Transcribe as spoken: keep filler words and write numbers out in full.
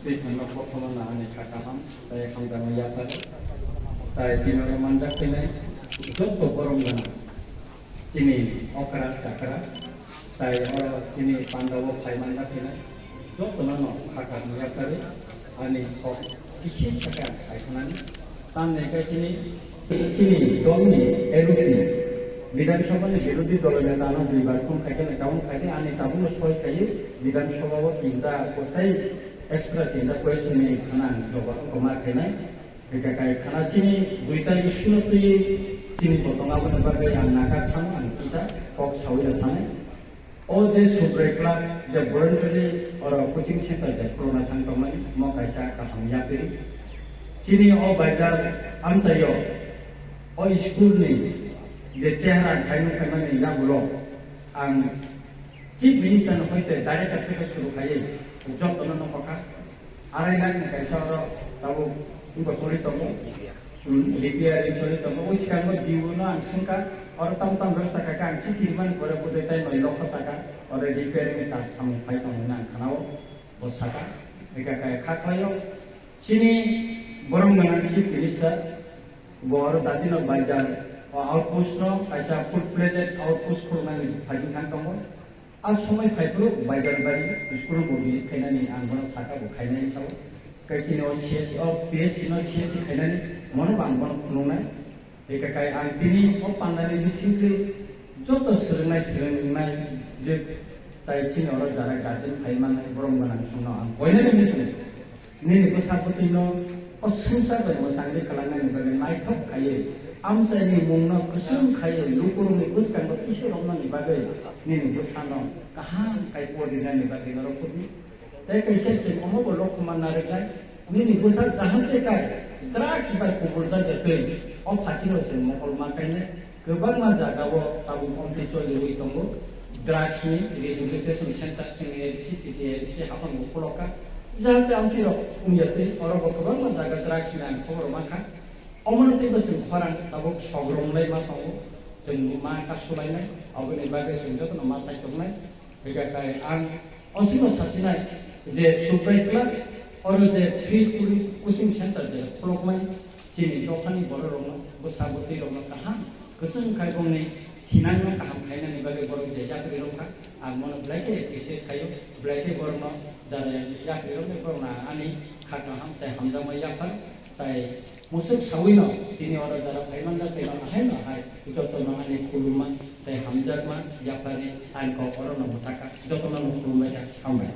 Twi thangno kothoma na ani kha kaham tei hamjakma yaphar. Tai tini oro manjak phainai joto borom gwnang chini okra chakra tai oro chini pandao phai manjak phainai jotono no kha kaham yapharwi ani kok kisi sakha sai khanani. Tamni khe chini, chini dolni L U P Bidhan Sabha ni birodhi dol neta no dui bar phone khai khe tabuk khai khe ani tabuk no soi khai Bidhan Sabha o tinta kwtai extra tinta question ni khana ang jawab koma khainai. Eka kai khana chini duita issue no twi chini botong aboni bagwi ang nakar sam ang kisa kok sawi thanai. O je Subrai Club je voluntary oro coaching center je khulumna thang tongmani mo kaisa kaham yapiri. Chini o baizar amchaio o school ni je chehra khainung khaimani yagulo ang Chief Minister no hoite director theke suru khaiwi jotono no kokha. Arai lakh ni kaisa oro tabuk wngbo choli tongo. Hmm, repairing choli tongo. O sikango D O no ang swngkha, oro tamo tamo bebostha khaikha, ang chithi rimani pore budai tai noi lokho taka, oro repairing ni kaj samung phai tongo hwnwi ang khanao, bo saka. Eka kaya kha khlaio. Chini borom gwnang Chief Minister, bo oro Dadino Baizar o outpost no kaisa full fledged outpost khulumnani phaijing thang tongo. A somoi phaiphuru Baijalbari school bo visit khainani ang bono saka bo khainai sao. Kai chini o C S C o P S C no C S C khainani mono bo ang bono phunuknai. Eka kai ang tini o pandani bisingtwi joto swrwngnai swrwngnai je tai chini oro jara guardian phai mannai borok gwnang songno ang koinani muchungo. Nini bwsa bwtwino o swngchar bai mwchangwi kwlangnani bagwi naithok khaiwi, amchaini mungno kwchwng khaiwi, lukurokni bwskango kisa romnani bagwi nini bwsano kaham kai pordinani bagwi norok phuru. Tei kaisa chwng omo bo lokma narwknai, nini bwsa jahante kai drugs bai kubuljak ya twi o phasino chwng mokol ma kainai. Kwbangma jagao tabuk omtwi choliwi tongo. Drugs ni rehabilitation center chini A D C, T T A D C haphang bo khulokha. Jahate amtwi rok wngya twi oro bo kwbangma jaga drugs ni ang khobor mankha. Omono teibo chwng khorang tabuk sogrom lai ma tongo. Chwng ma kasulainai, aboni bagwi chwng jotono ma chai tongnai. Hwnkhe tai ang osimo sasinai je Subrai Club oro je free coaching center je khulokmani chini dophani bororokno, bwsa bwtwirokno kaham kwchwng khai bongni thinangno kaham khainani bagwi borok je yapri rwkha, ang bono belai khe appreciate khaio, belai khe borokno jara yapri rwknai borokno ani kha kaham tei hamjakma yaphar tai Musuk sawino tini oro jara phaimanjak tei no ahai no hai jotono ani khulumma tei hamjakma yaphari ang kok oro no mwthaka jotono no khulumbai kha hambai.